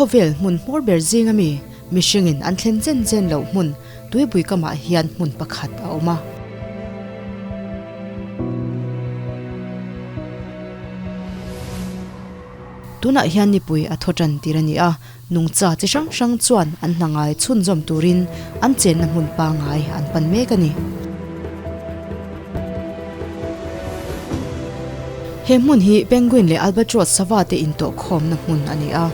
Khawvel hmun hmawr ber zinga mi mihringin an thlen chen chen loh hmun tuipui kamah hian hmun pakhat a awm a. Tunah hian nipui a thaw tan tir a ni a, nungcha chi hrang hrang chuan an hna ngai chhunzawm turin an chenna hmun pangngai an pan mek a ni. He hmun hi penguin leh albatross sava te intawhkhawmna hmun a ni a.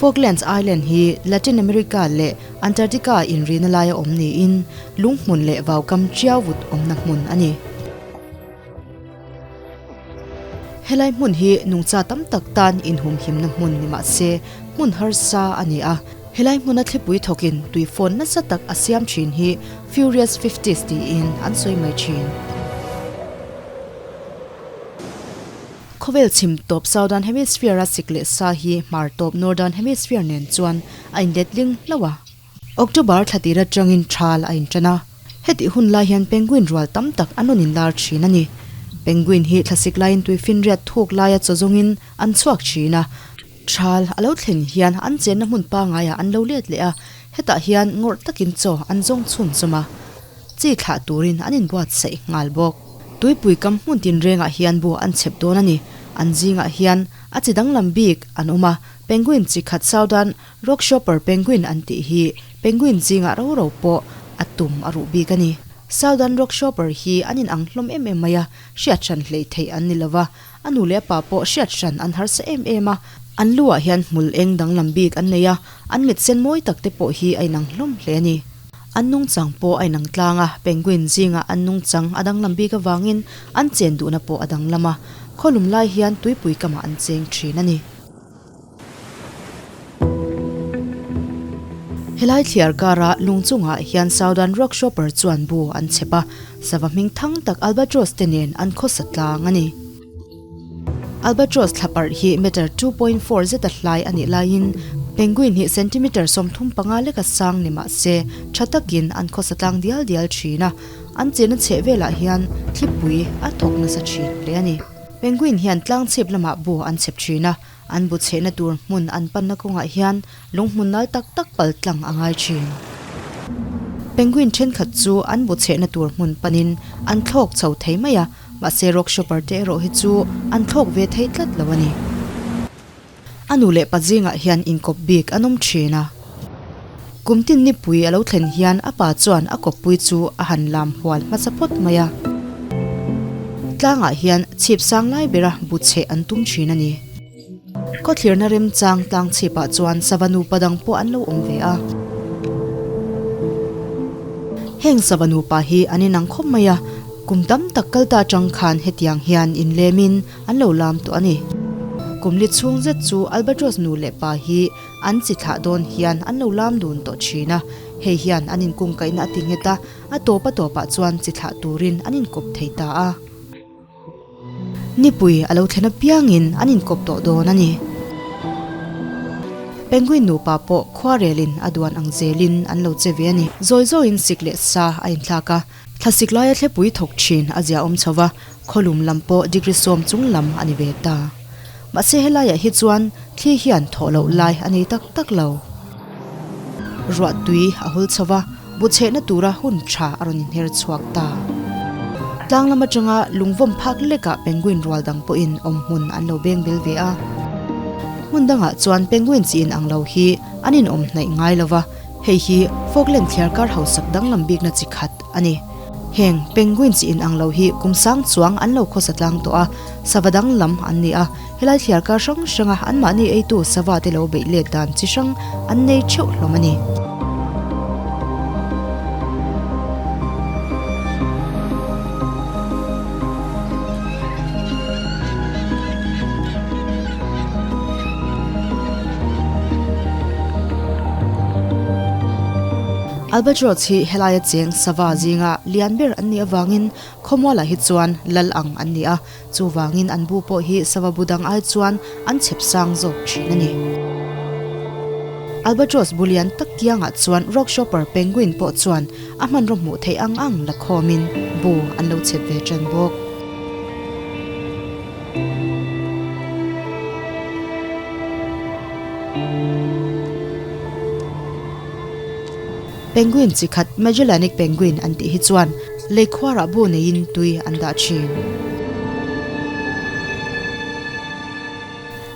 Falklands Island hi Latin America leh Antarctica inrina laia awm niin lunghmun leh vaukam chiau vut awmna hmun a ni. Helai hmun hi nungcha tam tak tan inhumhimna hmun ni mah se hmun harsa a ni a. Helai hmuna thlipui thawkin tui fawn nasa tak a siam thin hi Furious Fifties tiin an sawi mai thin. Khawvel chhim tawp Southern Hemisphere-a sik leh sa hi hmar tawp Northern Hemisphere nen chuan a inletling hlauh a. October thla tir atangin thal a intan a, hetih hun lai hian penguin rual tam tak an rawn inlar thin a ni. Penguin hi thlasik laiin tuifinriat thuk laia chaw zawngin an chhuak thin a, thal a lo thlen hian an chenna hmun pangaiah an lo let leh a, hetah hian ngawrh takin chaw an zawng chhun chawm a, chi thlah turin an inbuatsaih nghal bawk. Tuipui kam hmun tinrengah hian bu an chhep dawn a ni. An zingah hian a chi danglam bik an awm a, penguin chi khat Southern Rockshopper penguin an tih hi penguin zingah ro ro pawh a tum a ruh bik a ni. Southern rockshopper hi an inang hlawm em em mai a, hriat hran hleih theih an ni lova, a nu leh a pa pawh hriat hran an harsa em em a. An lu ah hian hmul eng danglam bik an nei a, an mit sen mawi tak te pawh hi a inang hlawm hle a ni. An nungchang pawh a inang tlang a, penguin zingah an nungchang a danglam bik avangin an chen duhna pawh a danglam a, khawlum lai hian tuipui kamah an cheng thin a ni. Helai thliar kara lung chungah hian Southern Rockshopper chuan bu an chhep a, sava hming thang tak albatross te nen an khawsa tlang a ni. Albatross thlaparh hi meter 2.4 zeta hlai a nih laiin penguin hi centimeter 35 leka sang ni mah se tha takin an khawsa tlang dial dial thin a, an chena chheh velah hian thlipui a thawk nasa thin hle a ni. Penguin hian tlang chhip lamah bu an chhep thin a, an bu chhehna tur hmun an panna kawngah hian lung hmun nal tak tak pal tlang a ngai thin. Penguin thenkhat chu an bu chhehna tur hmun panin an thlawk chho thei mai a, mahse rock shopper te erawh hi chu an thlawk ve thei tlat lo a ni. A nu leh pa zingah hian inkawp bik an awm thin a. Kum tin nipui a lo thlen hian a pa chuan a kawppui chu a han lam hual hmasa phawt mai a. Tlangah hian chhip sang lai bera bu chheh an tum thin a ni. Khawthlirna remchang tlang chhipah chuan sava nupa dang pawh an lo awm ve a. Heng sava nupa hi an inang khawp mai a, kum tam tak kal ta atang khan hetiang hian inlemin an lo lam tawh a ni. Kum li chhung zet chu Albatross nu leh pa hi an chi thlah dawn hian an lo lam dun tawh thin a, hei hian an inkungkaihna a ti nghet a, a tawp a tawpah chuan chi thlah turin an inkawp thei ta a. Nipui a lo thlen apiangin an inkawp tawh dawn a ni. Penguin nupa pawh khuarelin a duan ang zelin an lo che ve a ni. Zawi zawiin sik leh sa a inthlak a, Thlasik laia thlepui thawk thin a ziaawm chho va, khawlum lam pawh degree sawm chung lam a ni ve ta. Mahse helaiah hi chuan thli hian thawh loh lai a nei tak tak lo. Ruah tui a hul chho va, bu chhehna tura hun tha a rawn inher chhuak ta. Tlang lam atanga lungvawm phak lekah penguin rual dang pawhin awm hmun an lo beng bel ve a. Hmun dangah chuan penguin chi inang lo hi an inawm hnaih ngai lo va, Hei hi Falkland thliarkar hausak danglam bikna chi khat a ni. Heng penguin chi inang lo hi kum sang chuang an lo khawsa tlang tawh a, sava danglam an ni a, helai thliarkar hrang hranga anmahni eitu sava te lo beih let dan chi hrang an nei theuh hlawm a ni. Albatross hi helaia cheng sava zinga lian ber an nih avangin khawmualah hi chuan lal ang an ni a, chuvangin an bu pawh hi sava bu dang ai chuan an chhep sang zawk thin a ni. Albatross bu lian tak kiangah chuan rockshopper penguin pawh chuan a hmanraw hmuh theih ang ang la khawmin bu an lo chhep ve tan bawk. Penguin chi khat Magellanic Penguin an tih hi chuan lei khuarah bu neiin tui an dah thin.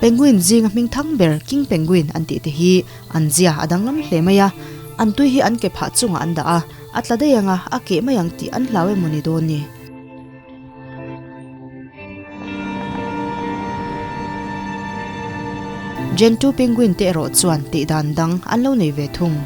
Penguin zinga hming thang ber King Penguin an tih te hi an zia a danglam hle mai a, an tui hi an ke phah chungah an dah a, a tla daih anga a keh mai ang tih an hlau emaw ni dawn ni. Gentoo penguin te erawh chuan tih dan dang an lo nei ve thung.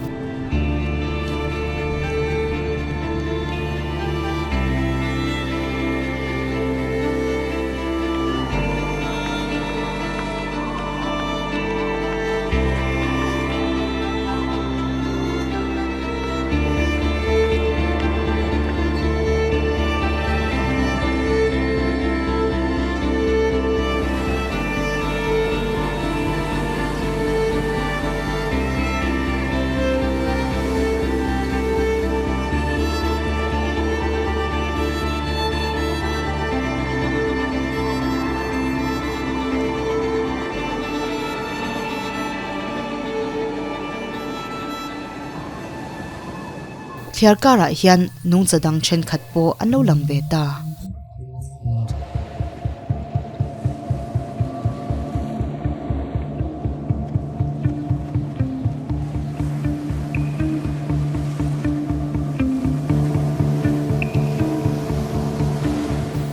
Thliar karah hian nungcha dang thenkhat pawh an lo lang ve ta.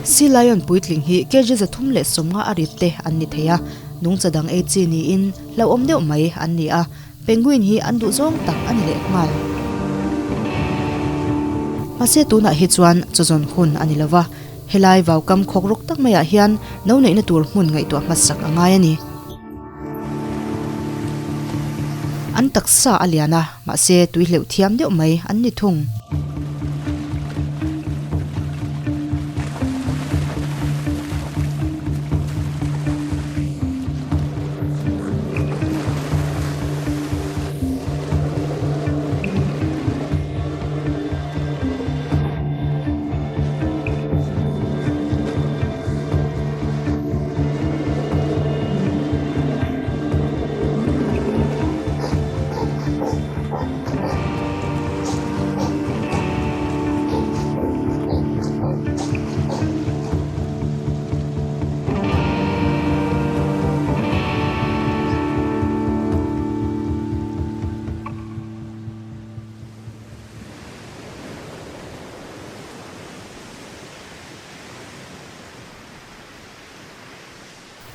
Sea lion puitling hi kg 350 a rit te an ni thei a, nungcha dang ei chi niin hlauhawm deuh mai an ni a. Penguin hi an duh zawng tak a ni leh nghal. Mahse tunah hi chuan chawzawn hun a ni lova, helai vaukam khawk rawk tak maiah hian no neihna tur hmun ngaihtuah hmasak a ngai a ni. An taksa a lian a, mahse tui hleuh thiam deuh mai an ni thung.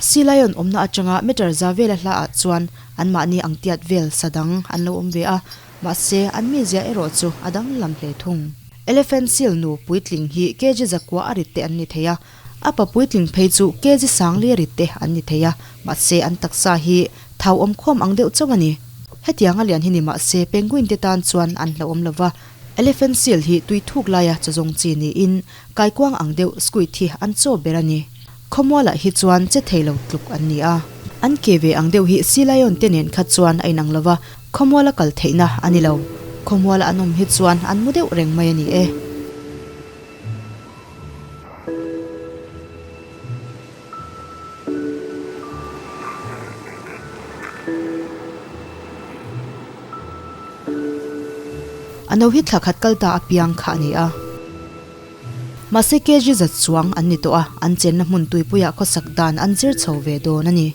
Sea lion awmna atanga meter za vela hla ah chuan anmahni ang tiat vel sa dang an lo awm ve a, mahse an mizia erawh chu a danglam hle thung. Elephant seal nu puitling hi kg zakua a rit te an ni thei a, A pa puitling phei chu kg sangli rit te an ni thei a, mahse an taksa hi thau awm khawm ang deuh chauh a ni. Hetiang a lian hi ni mahse penguin te tan chuan an hlauhawm lo va, elephant seal hi tui thuk laia chawzawng chi niin kaikuang ang deuh squid hi an chaw ber a ni. Khawmualah hi chuan che thei lo tluk an ni a. An ke ve ang deuh hi sea lion te nen kha chuan a inang lo va, khawmuala kal theihna a ni lo. Khawmuala an awm hi chuan an mu deuh reng mai a ni e. A no hi thla khat kal ta apiang kha a ni a. Mahse kg zat chuang an ni tawh a, an chenna hmun tuipuiah khawsak dan an zir chho ve dawn a ni.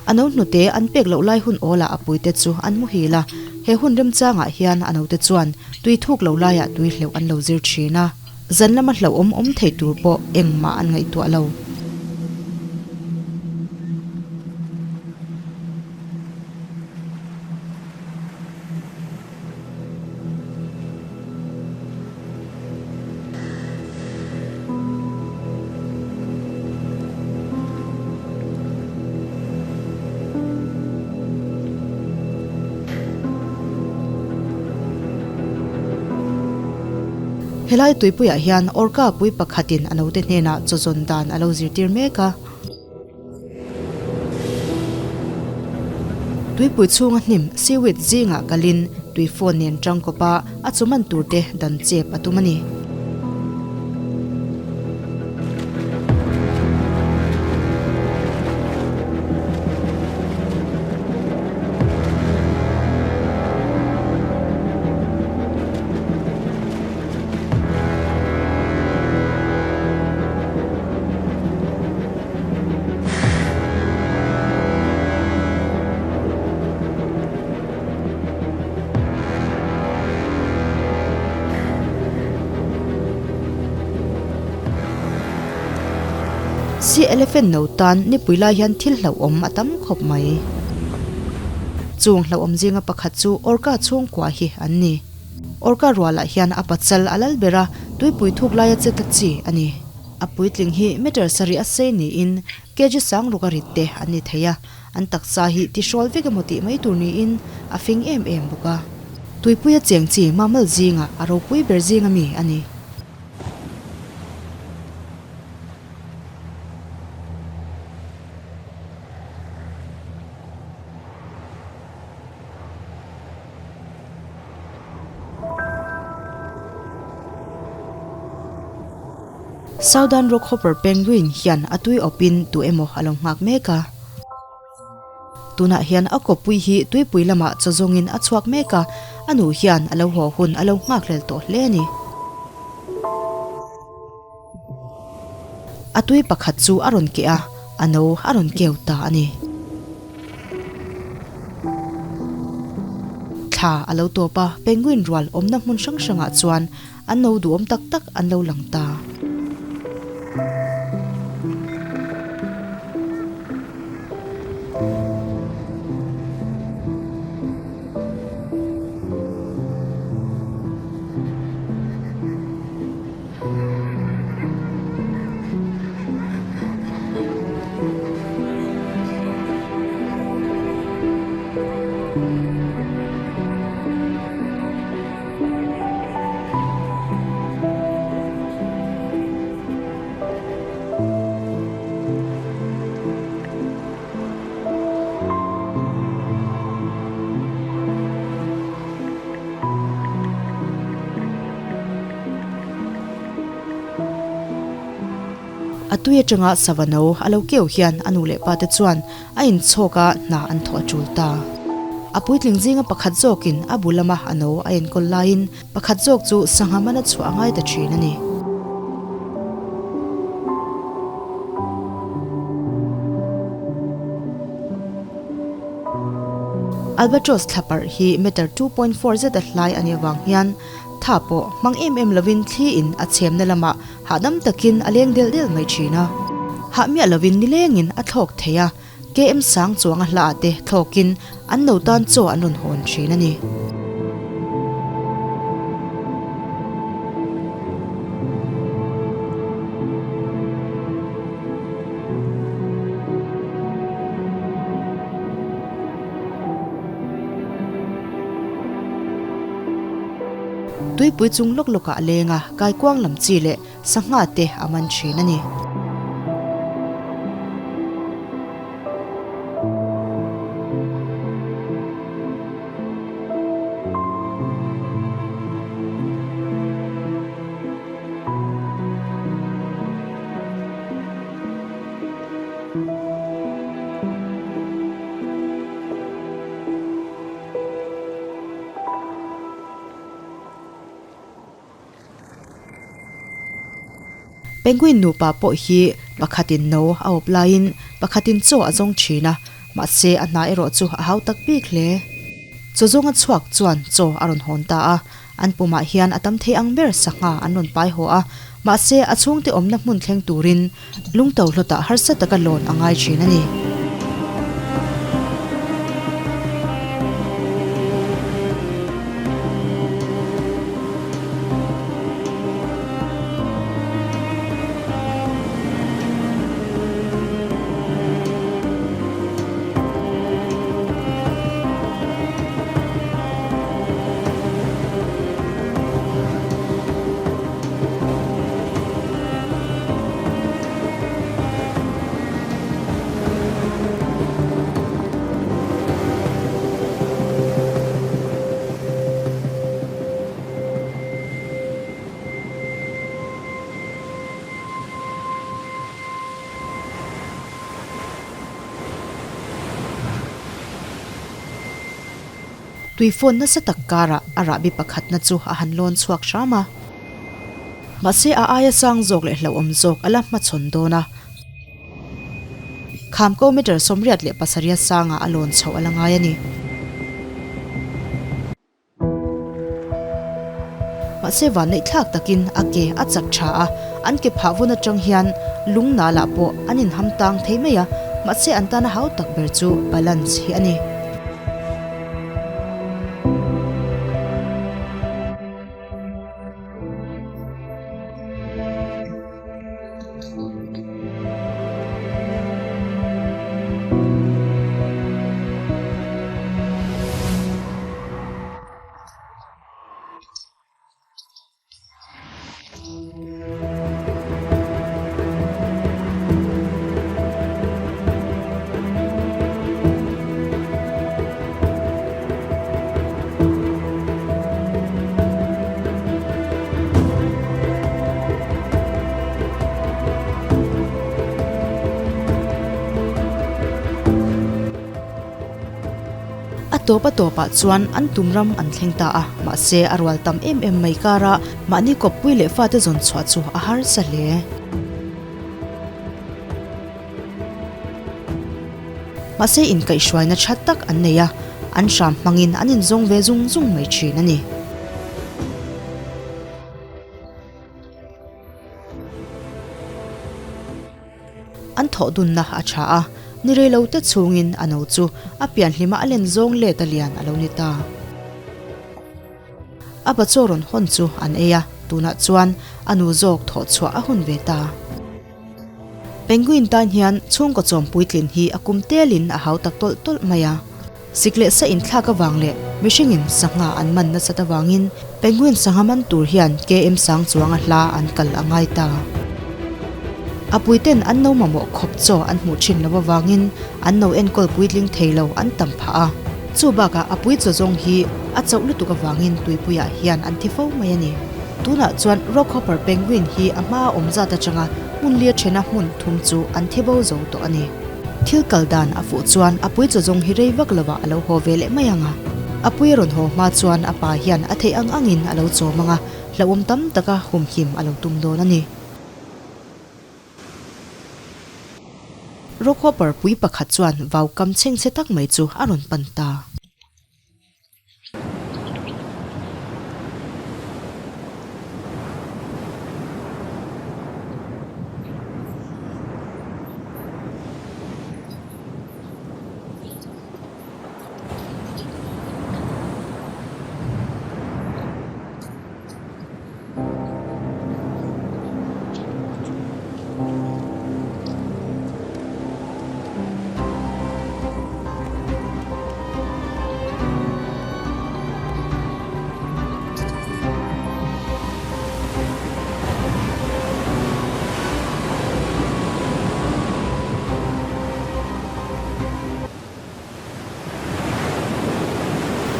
A no hnute an pek loh lai hun awlah a puite chu an muhil a, he hun remchangah hian a note chuan tui thuk lo laiah tui hleuh an lo zir thin a, zan lama hlauhawm awm thei tur pawh engmah an ngaihtuah lo. Helai tuipuiah hian orca pui pakhatin a note hnenah chaw zawn dan a lo zirtir mek a. Tuipui chhunga hnim seaweed zingah kalin tui phone nen tangkawp a, a chaw man tur te dan chep a tum a ni. Sea elephant no tan nipui lai hian thil hlauhawm a tam khawp mai. Chung hlauhawm zinga pakhat chu orca chhungkua hi an ni. Orca rualah hian a pachal a lal ber a, tuipui thuk laia che ta chi a ni. A puitling hi meter sarih a sei niin kg sang ruk a rit te an ni thei a, an taksa hi tihrawl vek emaw tih mai tur niin a fing em em bawk a. Tuipuia cheng chi mammal zingah a ropui ber zing ami a ni. Southern Rockhopper Penguin hian a tui awpin tu emaw a lo nghak mek a. Tunah hian a kawppui hi tuipui lamah chaw zawngin a chhuak mek a, a nu hian a lo haw hun a lo nghakhlel tawh hle a ni. A tui pakhat chu a rawn keh a, a no a rawn keu ta a ni. Thla a lo tawp a, penguin rual awmna hmun hrang hrangah chuan an no duhawm tak tak an lo lang ta. A tui atanga sava no a lo keu hian a nu leh pa te chuan a inchhawk a hna an thawh a tul ta. A puitling zinga pakhat zawkin a bu lama a no a enkawl laiin pakhat zawk chu sangha mana chhuah a ngai ta thin a ni. Albatross thlaparh hi meter 2.4 zet a hlai a nih avang hian tha pawh hmang em em lovin thli in a chhemna lamah hahdam takin a leng del del mai thin a. Hah miah lovin nilengin a thlawk thei a, KM sang chuang a hla ah te thlawkin an no tan chaw an rawn hawn thin a ni. Tuipui chung lawk lawkah a leng a, kaikuang lam chi leh sangha te a man thin a ni. Penguin nupa pawh hi pakhatin no a awp laiin pakhatin chaw a zawng thin a, mahse a hna erawh chu a hau tak bik hle. Chaw zawnga chhuak chuan chaw a rawn hawn ta a, An pumah hian a tam thei ang ber sangha an rawn pai haw a, mahse a chhungte awmna hmun thleng turin lungto hlawtah harsa taka lawn a ngai thin a ni. Tuifawn nasa tak karah a rahbi pakhatna chu a han lawn chhuak hram a. Mahse a aia sang zawk leh hlauhawm zawk a la hmachhawn dawn a. Khamko meter 87 sangah a lawn chhoh a la ngai a ni. Mahse vanneih thlak takin a ke a chak tha a, an ke phah vun atang hian lung nalah pawh an inham tang thei mai a, mahse an tana hau tak ber chu balance hi a ni. A tawp a tawpah chuan an tum ram an thleng ta a, mahse a rual tam em em mai kara mahni kawppui leh fate zawn chhuah chu a harsa hle. Mahse inkaihhruaina tha tak an nei a, an hram hmangin an inzawng ve zung zung mai thin a ni. An thawh dunna a tha a, ni rei lo te chhungin a no chu a pianhlima a len zawng let a lian a lo ni ta. A bachaw rawn hawn chu an ei a, tunah chuan a nu zawk thawh chhuah a hun ve ta. Penguin tan hian chhungkaw chawm puitlin hi a kum telin a hau tak tawlh tawlh mai a. Sik leh sa inthlak avang leh mihringin sangha an man nasat avangin penguin sangha man tur hian KM sang chuanga hla an kal a ngai ta. A puiten an no mamawh khawp chaw an hmuh thin lo avangin an no enkawl puitling thei lo an tam phah a. Chu bakah a pui chaw zawng hi a chauh lutuk avangin tuipuiah hian an thi fo mai a ni. Tunah chuan Rockhopper penguin hi a hmaa awm zat atanga hmun lia thena hmun thum chu an thi bo zo tawh a ni. Thil kal dan a fuh chuan a pui chaw zawng hi rei vak lovah a lo haw ve leh mai ang a. A pui a rawn haw hma chuan a pa hian a theih ang angin a lo chawm ang a, hlauhawm tam taka humhim a lo tum dawn a ni. Rockhopper pui pakhat chuan vau kam chhengchhe tak mai chu a rawn pan ta.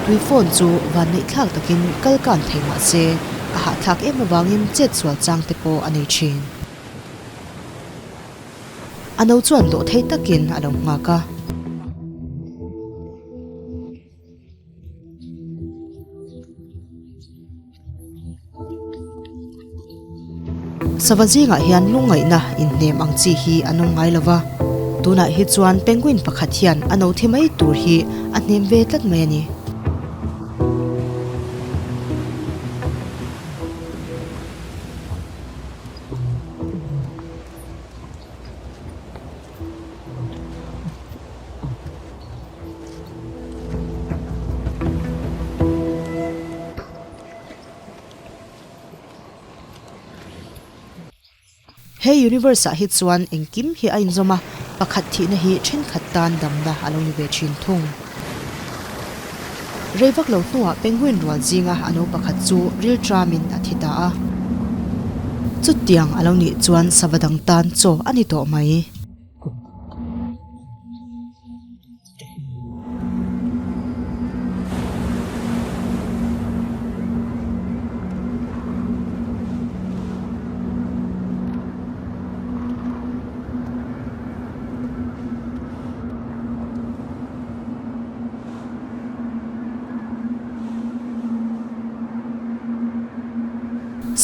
Tui phone chu van neih thlak takin kal kan thei mah se a hahthlak em avangin chet sual chang te pawh a nei thin. A no chuan dawh thei takin a lo nghak a. Sava zingah hian lungngaihna inhnem ang chi hi an awm ngai lo va, tunah hi chuan penguin pakhat hian a no thi mai tur hi a hnem ve tlat mai a ni. He universe ah hi chuan engkim hi a inzawm a, pakhat thihna hi thenkhat tan damna a lo ni ve thin thung. Rei vak lo hnuah penguin rual zinga a no pakhat chu ril tramin a thi ta a. Chutiang a lo nih chuan sava dang tan chaw a ni tawh mai.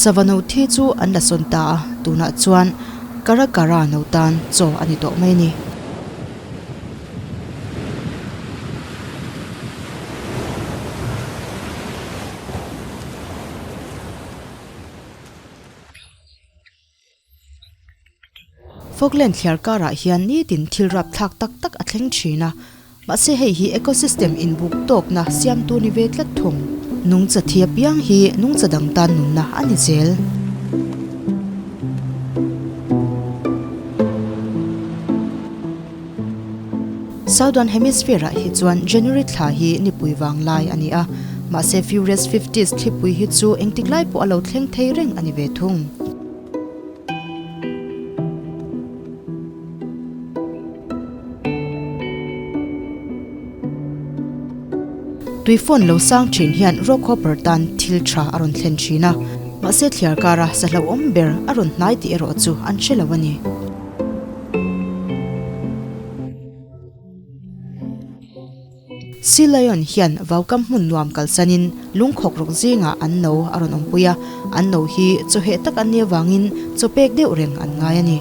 Sava no thi chu an la sawn ta a, tunah chuan Karakara no tan chaw a ni tawh mai a ni. Falkland thliar karah hian nitin thil rapthlak tak tak a thleng thin a, mahse hei hi ecosystem inbuk tawkna siamtu ni ve tlat thung. Nungcha thi apiang hi nungcha dang tan nunna a ni zel. Southern Hemisphere-ah hi chuan January thla hi nipui vang lai a ni a, mahse Furious Fifties thlipui hi chu engtik lai pawh a lo thleng thei reng a ni ve thung. Tui phone lo sang thin hian Rockhopper tan thil tha a rawn thlen thin a, mahse thliar kara sahlauhawm ber a rawn hnai tih erawh chu an hre lo a ni. Sea Lion hian vaukam hmun nuam kalsanin lungkhawk rawk zingah an no a rawn awmpui a, an no hi chawheh tak an nih avangin chaw pek deuh reng an ngai a ni.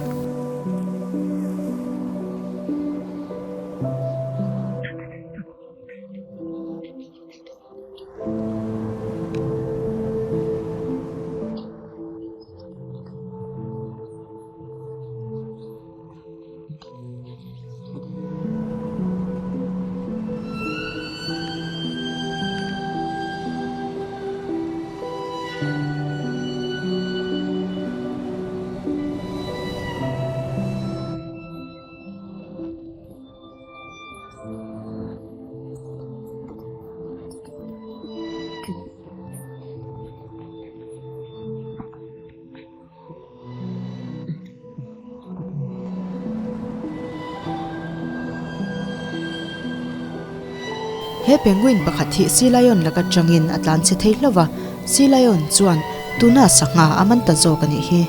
He penguin pakhat hi sea lion laka tangin a tlan chhe thei hlauh va, sea lion chuan tuna sangha a man ta zawk a nih hi.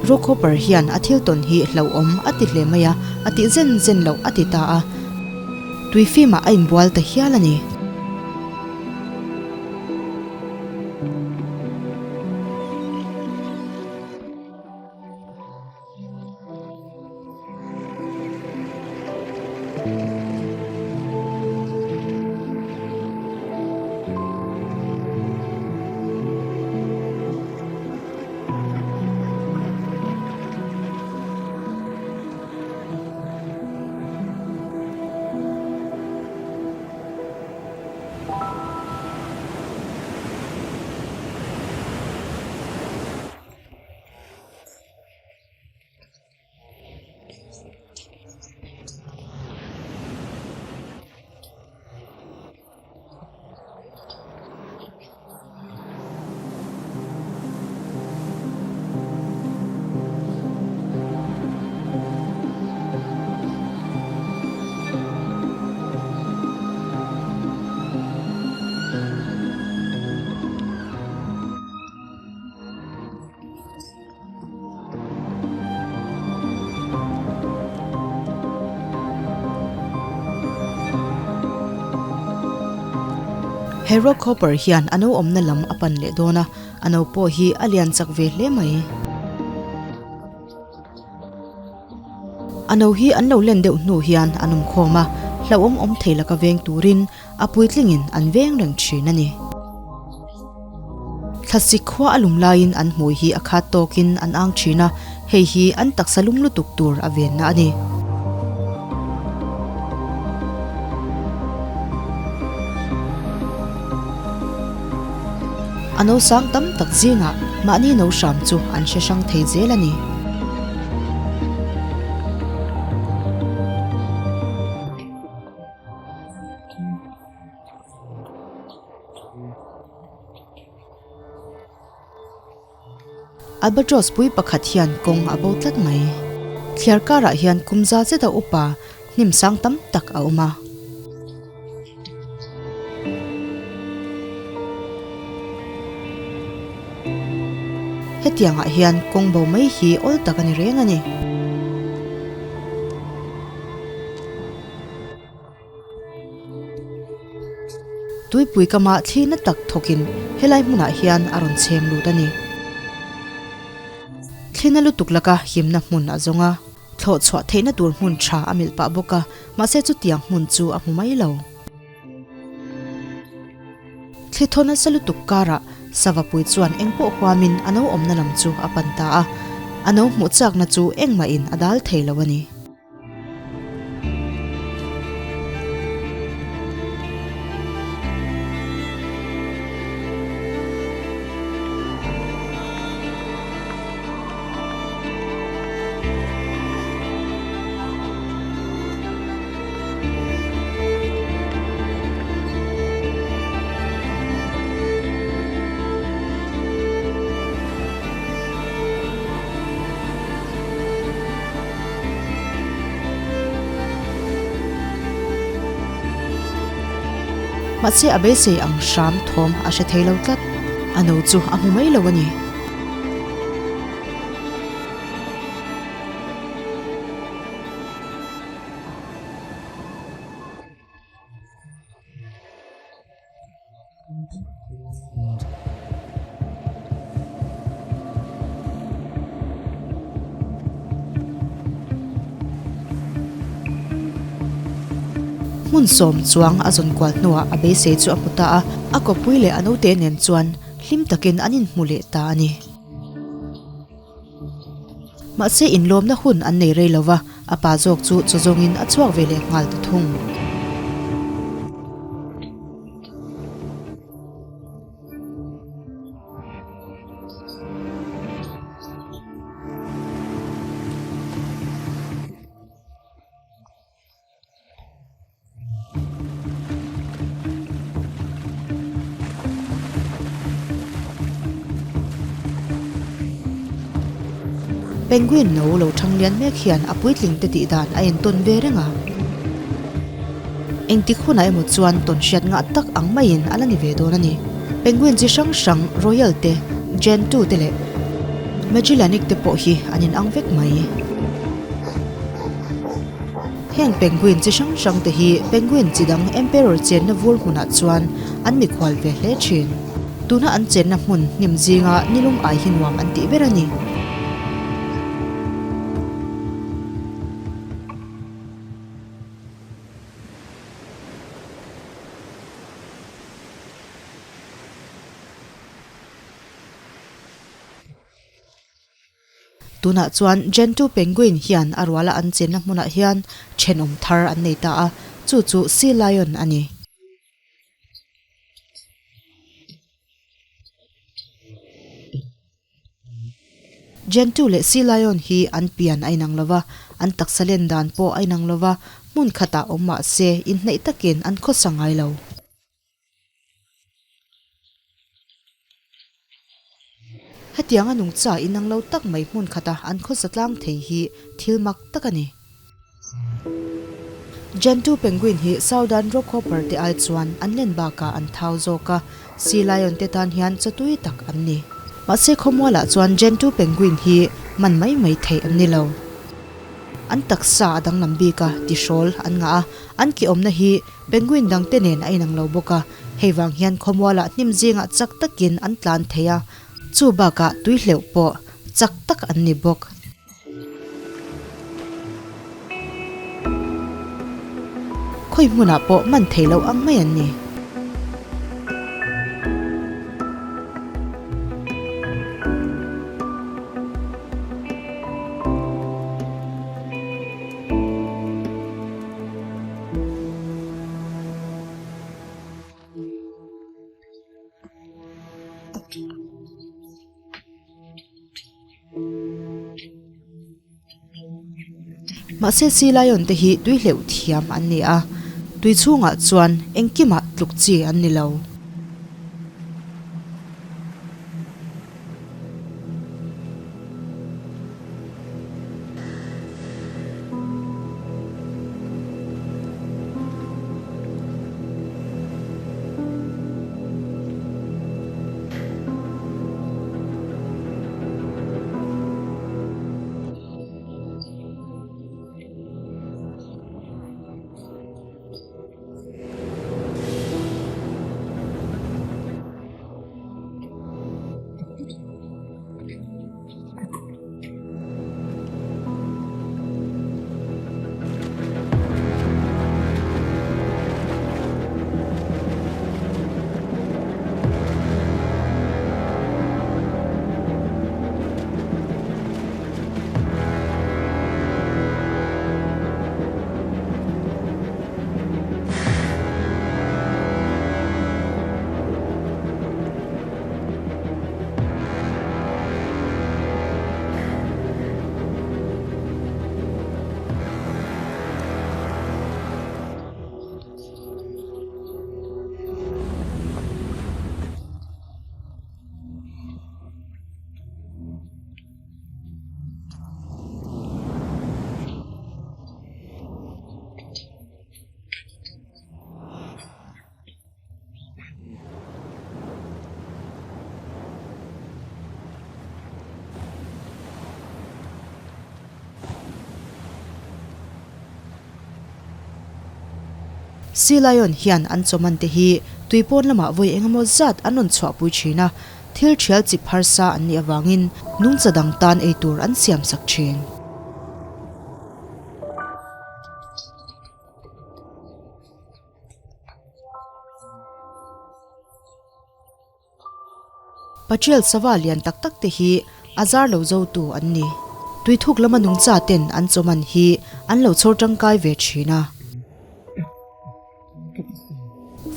Rockhopper hian a thil tawn hi hlauhawm a ti hle mai a, a tih zen zen loh a ti ta a. Tui fimah a inbual ta hial a ni. He rockhopper hian a no awmna lam a pan leh dawn a, a no pawh hi a lian chak ve hle mai. A no hi an lo len deuh hnu hian an awm khawm a, hlauhawm awm thei laka veng turin A puitlingin an veng reng thin a ni. Thlasik khua a lum laiin an hmui hi a khat tawkin an ang thin a, hei hi an taksa lum lutuk tur a venna a ni. A no sang tam tak zingah mahni no hram chu an hre hrang thei zel a ni. Albatross pui pakhat hian kawng a bo tlat mai. Thliar karah hian kum za zeta upa hnim sang tam tak a awm a. Hetiangah hian kawng bo mai hi awl tak a ni reng a ni. Tuipui kama thli na tak thawkin helai hmunah hian a rawn chhem lut a ni. Thli na lutuk laka himna hmun a zawng a, thlawh chhuah theihna tur hmun tha a milh pah bawk a, mahse chutiang hmun chu a hmu mai lo. Thli thaw nasa lutuk karah Savapui chuan engpawh huamin a no awmna lam chu a pan ta a, a no hmuh chakna chu engmahin a dal thei lo a ni. Mahse a beisei ang hram thawm a hre thei lo tlat. A no chu a hmu mai lo a ni. Hmun sawm chuang a zawn kual hnuah a beisei chu a hmu ta a, a kawppui leh a naute nen chuan hlim takin an inhmu leh ta a ni. Mahse inlawmna hun an nei rei lo va, a pa zawk chu chaw zawngin a chhuak ve leh nghal ta thung. Penguin no lo thang lian mek hian a puitling te tih dan a entawn ve reng a. Engtik hunah emaw chuan tawn hriat ngah tak ang maiin a la ni ve dawn a ni. Penguin chi hrang hrang Royal te, Gentoo te leh Magellanic te pawh hi an inang vek mai. Heng penguin chi hrang hrang te hi penguin chi dang emperor chenna vur hmunah chuan an mikhual ve hle thin. Tuna an chenna hmun hnim zinga nilum ai hi nuam an tih ber a ni. Tunah chuan Gentoo Penguin hian a ruala an chenna hmunah hian thenawm thar an nei ta a, chu chu Sea Lion a ni. Gentoo leh Sea Lion hi an pian a inang lo va, an taksa len dan pawh a inang lo va, hmun khatah awm mah se inhnaih takin an khawsa ngai lo. Hetiang a nungcha inang lo tak mai hmun khata an khawsa tlang thei hi thil mak tak a ni. Gentoo penguin hi Southern rockhopper te ai chuan an len bakah an thau zawk a, sea lion te tan hian chawtui tak an ni. Mahse khawmualah chuan Gentoo penguin hi man mai mai theih an ni lo. An taksa a danglam bik a, tihrawl an ngah a, an ki awmna hi Penguin dangte nen a inang lo bawk a, hei vang hian khawmualah hnim zingah chak takin an tlan thei a, chu bakah tui hleuh pawh chak tak an ni bawk. Khawi hmunah pawh man thei lo ang mai an ni. Mahse sea lion te hi tui hleuh thiam an ni a, tui chhungah chuan engkimah tluk chi an ni lo. Sea lion hian an chawman te hi tui pawn lamah vawi engemaw zat an rawn chhuahpui thin a, thil thial chip harsa an nih avangin nungcha dang tan ei tur an siam sak thin. Patrial sava lian tak tak te hi a zar lo zo tu an ni. Tuithuk lama nungcha ten an chawman hi an lo chhawr tangkai ve thin a.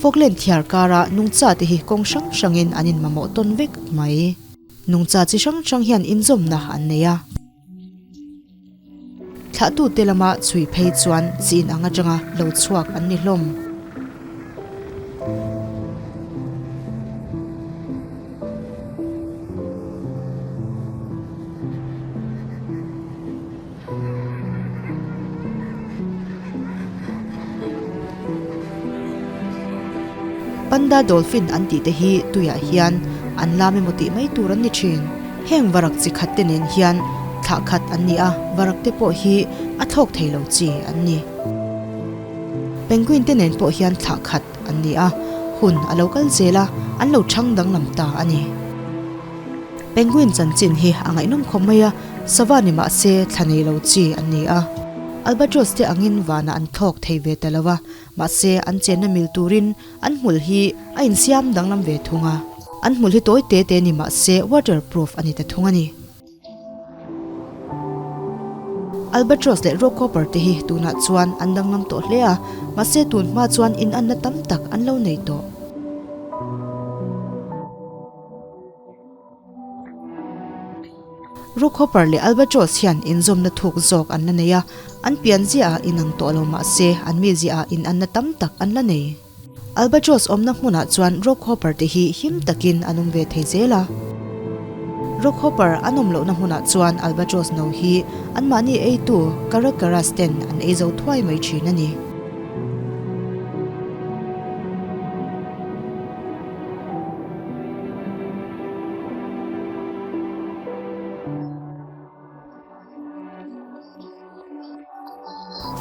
Falkland thiar kara nungcha te hi kawng hrang hrangin an inmamawh tawn vek mai. Nungcha chi hrang hrang hian inzawmna an nei a. Thlahtute lama chhui phei chuan chin ang atanga lo chhuak an ni hlawm. Panda dolphin an tih te hi tuiah hian an lam emaw tih mai tur an ni thin. Heng varak chi khat te nen hian thlah khat an ni a, varak te pawh hi a thlawk thei lo chi an ni. Penguin te nen pawh hian thlah khat an ni a, hun a lo kal zel a, an lo chhang danglam ta a ni. Penguin chanchin hi a ngaihnawm khawp mai a, sava ni mah se thla nei lo chi an ni a. Albatros te angin vanah an thlawk thei ve ta lo a, mahse an chenna mil turin an hmul hi a insiam danglam ve thung a. An hmul hi tawi te te ni mah se waterproof a ni ta thung a ni. Albatros leh Rockhopper te hi tunah chuan an danglam tawh hle a, mahse tun hma chuan inanna tam tak an lo nei tawh. Rockhopper leh Albatros hian inzawmna thuk zawk an la nei a, an pianziaah inang tawh lo mah se an miziaah inanna tam tak an la nei. Albatros awmna hmunah chuan Rockhopper te hi him takin an awm ve thei zel a. Rockhopper an awm lohna hmunah chuan Albatros no hi anmahni eitu Caracaras ten an ei zo thuai mai thin a ni.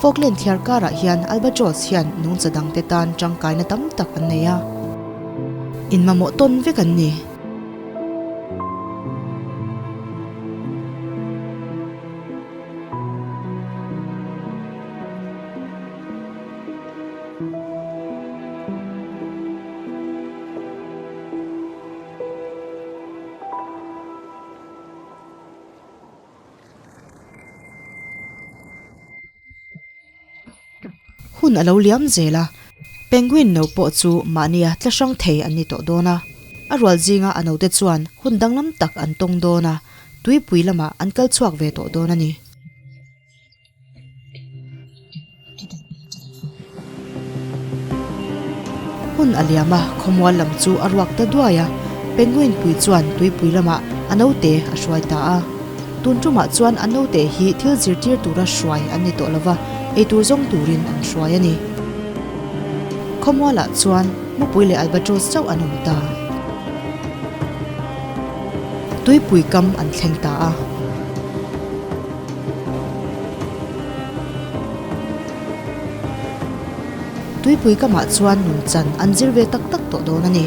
Falkland thiar karah hian albatros hian nungcha dangte tan tangkaina tam tak an nei a, inmamawh tawn vek an ni. Hun a lo liam zel a, penguin no pawh chu mahnia tla hrang thei an ni tawh dawn a. A rual zinga a note chuan hun danglam tak an tawng dawn a, tuipui lamah an kal chhuak ve tawh dawn a ni. Hun a liam a, khawmual lam chu a ruak ta duai a, Penguin pui chuan tuipui lamah a naute a hruai ta a. Tun tumah chuan a naute hi thil zirtir tura hruai an ni tawh lova, eitur zawng turin an hruai a ni. Khawmualah chuan mupui leh albatros chauh an awm ta. Tuipui kam an thleng ta a. Tuipui kamah chuan nungchan an zir ve tak tak tawh dawn a ni.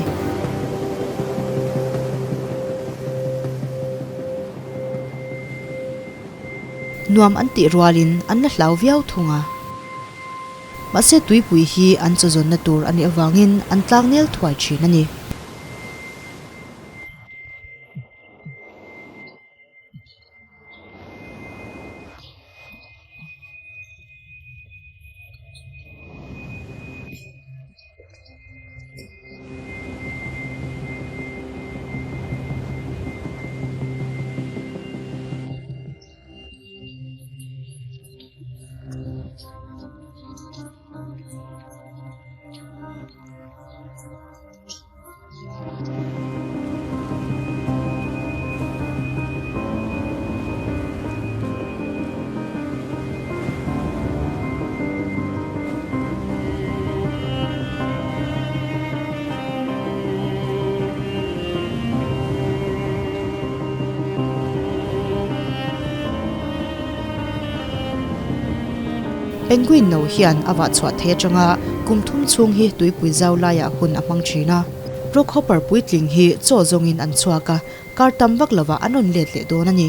Nuam an tih rualin an la hlau viau thung a. Mahse tuipui hi an chawzawnna tur a nih avangin an tlangnel thuai thin a ni. Penguin no hian a vah chhuah thei atanga kum thum chhung hi tuipui zau laiah hun a hmang thin a. Rockhopper puitling hi chaw zawngin an chhuak a, kar tam vak lovah an rawn let leh dawn a ni.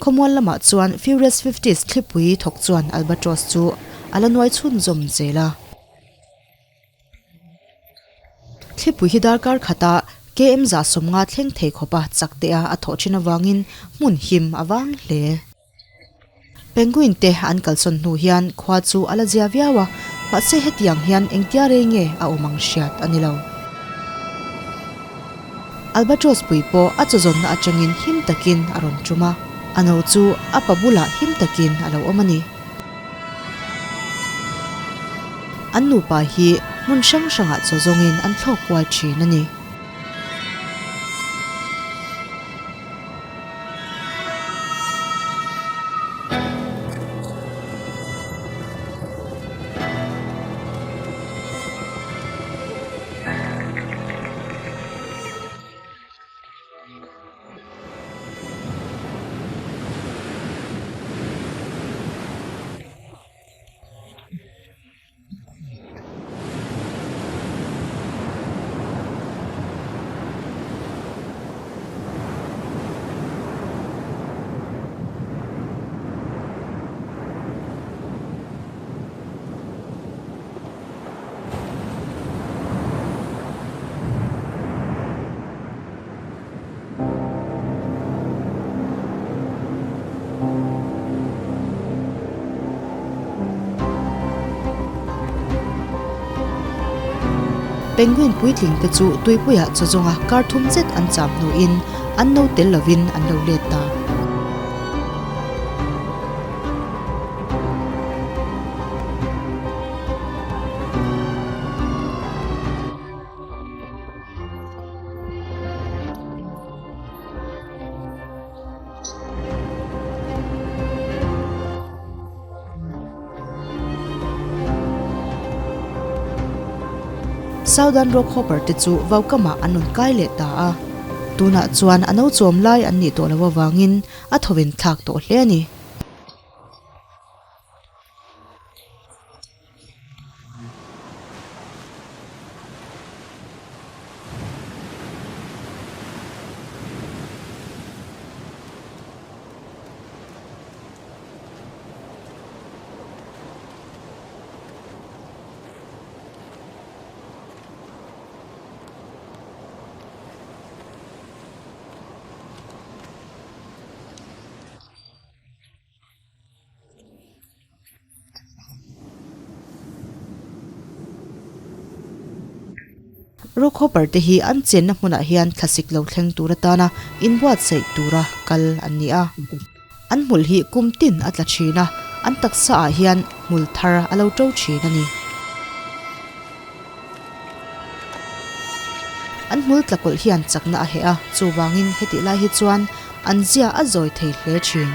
Khawmual lamah chuan Furious Fifties thlipui thawk chuan Albatross chu a la nuai chhunzawm zel a. Thlipui hi darkar khata KM 150 thleng thei khawpa chak teh a a thawh thin avangin hmun him a vang hle. Penguin te an kalsawn hnu hian khua chu a la zia viau a, mahse hetiang hian engtia rei nge a awm ang hriat a ni lo. Albatross pui pawh a chawzawnna atangin him takin a rawn tum a, a no chu a pa bulah him takin a lo awm a ni. An nupa hi hmun hrang hrangah chaw zawngin an thlawk kual thin a ni. Penguin puitling te chu tuipuiah chaw zawnga kar thum zet an cham hnuin an no tel lovin an lo let ta. Southern Rockhopper te chu vaukamah an rawn kai leh ta a, tunah chuan a no chawm lai an nih tawh loh avangin a thawven thlak tawh hle a ni. Rockhopper te hi an chenna hmunah hian thlasik lo thleng tur atana inbuatsaih tura kal an ni a. An hmul hi kum tin a tla thin a, an taksa ah hian hmul thar a lo to thin a ni. An hmul tla kawlh hian chakna a heh a, chuvangin hetih lai hi chuan an zia a zawi thei hle thin.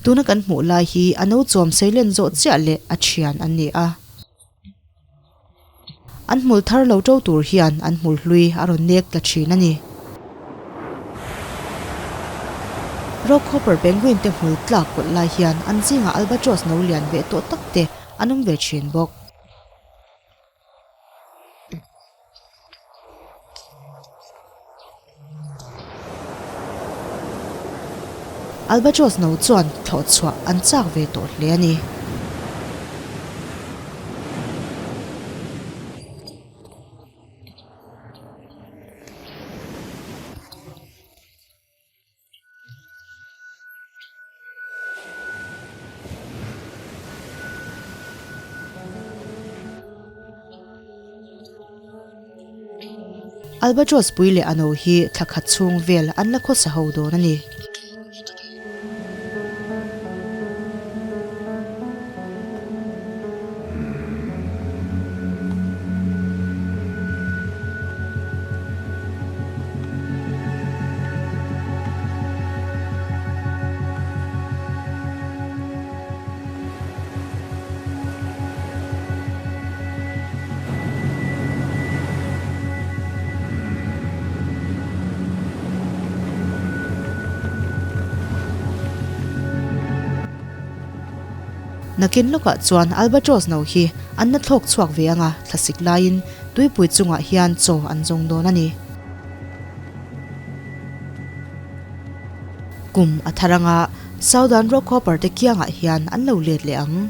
Tuna kan hmuh lai hi a no chawm seilen zawh chiah leh a thian an ni a. An hmul thar lo to tur hian an hmul hlui a rawn nek tla thin a ni. Rockhopper penguin te hmul tlak kawlh lai hian an zingah albatross no lian ve tawh tak te an awm ve thin bawk. Albatross no chuan thlawh chhuah an chak ve tawh hle a ni. Albatross pui leh ano hi thla khat chhung vel an la khawsa ho dawn a ni. Nakin lawkah chuan albatross no hi an la thlawk chhuak ve ang a, thlasik laiin tuipui chungah hian chaw an zawng dawn a ni. Kum a thar anga Southern Rockhopper te kiangah hian an lo let leh ang.